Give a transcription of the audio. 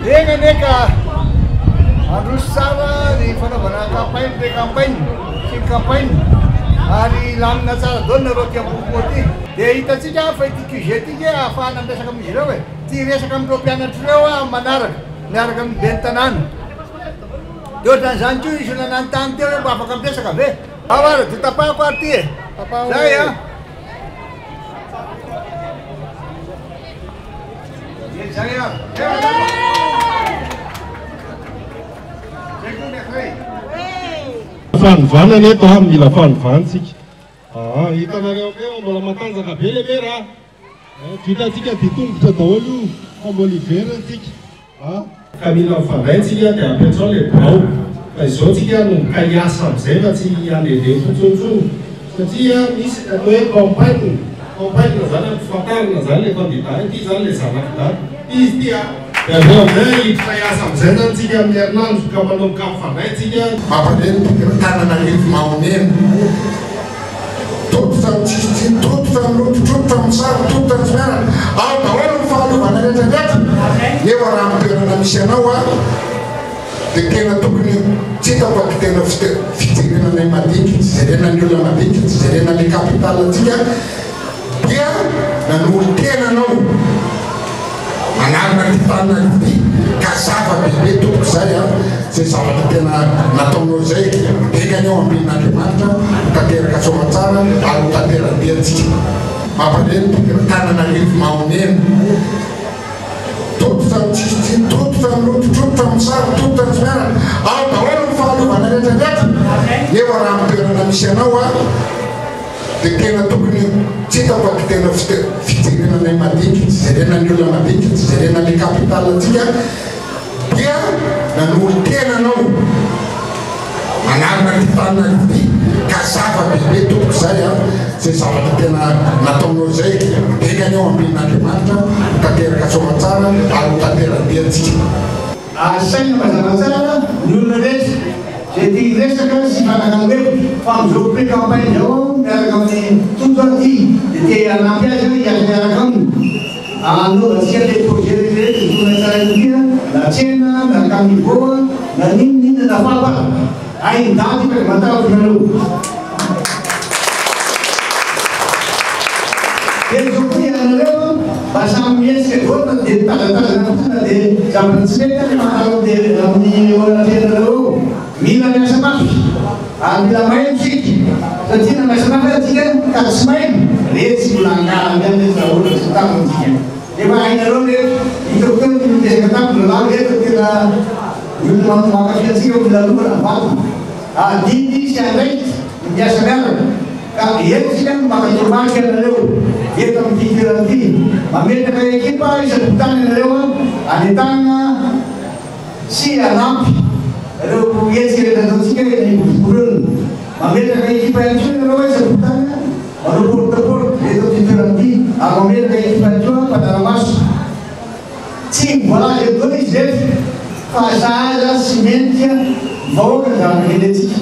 Enga anie ka handroso tsara ny fanaovana campagne, pré-campagne sy ny campagne ary hilamina tsara daholo nareo aty Ambohipo aty. Dia hitantsika fa ity QG ity nge ahafahana miresaka amin'izy ireo e. Ty hiresaka amin'ireo mpianatra ireo aho amin'ny manaraka, miaraka amin'ny ben'ny tanàna. Dia ohatran'izany koa nisy olona nanontany teo hoe mba afaka miresaka ve? Ao ary, dia tapahako ary ity e. Zay an. Dia zay ary. Zay koa ny ankiray. Fanovana ny eto a, mila fanovana tsika. Aa, hitanareo eo mbola matanjaka be le mera a. Vitantsika dia tongotra daholo io fa mbola hiverina tsika a. Ka mila mifandray tsika dia ampiantsao le birao fa izao tsika hanomboka hiasa amizay fa tsy handehandeha fotsiny intsony satria misy ny atao hoe campagne, campagne zany ampifantarina zany le candidat ity zany le zanak'i dada ity izy ity a. Dia avy eo amizay hiditra hiasa amizay zany tsika amin'ny herinandro ka manomboka mifandray tsika. Mampalahelo ty Antananarivo mahonena. Tototra ny tsisy tsiny, tototra ny loto, tototra ny mosary, tototra ny tsy mianatra. Ao daholo ny fahalovana rehetra rehetra. Nefa raha ny toerana misy anao aho dia tena tokony tsy hitako fa tena fijerena anay madinika, tsy jerena ny olona madinika, tsy jerena ny capital antsika dia nanolo-tena anao. Manarina ity tanana ity ka zava-dehibe tompoko izay a! Izay zavatra tena nataonao izay enga anie ho ampian'Andriamanitra ho tanteraka soamatsara ary ho tantera-dia antsika. Mampalahelo ity Antananarivo mahonena. Tototra ny tsisy tsiny, tototra ny loto, tototra ny mosary, tototra ny tsy mianatra. Ao daholo ny fahalovana rehetra rehetra. Nefa raha ny toerana misy anao a! Dia tena tokony tsy hitako fa tena fijerena anay madinika, tsy jerena ny olona madinika, tsy jerena ny capital antsika dia nanolo-tena anao hanarina ity tanana ity ka zava-dehibe tompoko izay a, izay zavatra tena nataonao izay enga anie ho ampian'Andriamanitra ho tanteraka soamatsara ary ho tantera-dia antsika. Asaina mazava tsara ny olona rehetra izay te hiresaka sy hifanakalo hevitra fa amin'izao pré campagne izao aho miaraka amin'i Tojo aty dia te hanampy azy aho hiasa miaraka aminy hanaovantsika ilay projet rehetra rehetra izay tsara ity na tsena na caniveau na n'inon'inona na fako aza. Hain'i Dada io fa dia matahotra nareo. Dia izao koa ianareo mba samy mihetsika daholo fa dia mitazatazana fotsiny na dia zavatra tsy mety ary mandalo amin'ny eo anatrehanareo eo. Mila miasa mafy ary mila mailo isika satria na miasa mafy aza isika ka tsy mailo re tsy mbola hangalana ihany re raha ohatra tsy mitazana isika. Efa hainareo rehetra, hitako teo ny niresaka tamiko zalahy rehetra tena Ny olona mankafy antsika ho filalovana ny vatony. Adidy sy andraikitra ny miasa miaraka. Ka eto isika no maka toromarika anareo eto amin'ity toerana ity. Mametraka ekipa isam-pokontany ianareo hanentanana sy hanampy ireo hetsika rehetra ataontsika eny Ivoriborona. Mametraka ekipa ihany koa ianareo isam-pokontany manao porte à porte eto amin'ity toerana ity ary mametraka ekipa ihany koa mpanara-maso. Tsy voalaza eto daholo izy rehetra fa sahaza sy mendrika ny vahoaka ny zavatra kendrentsika.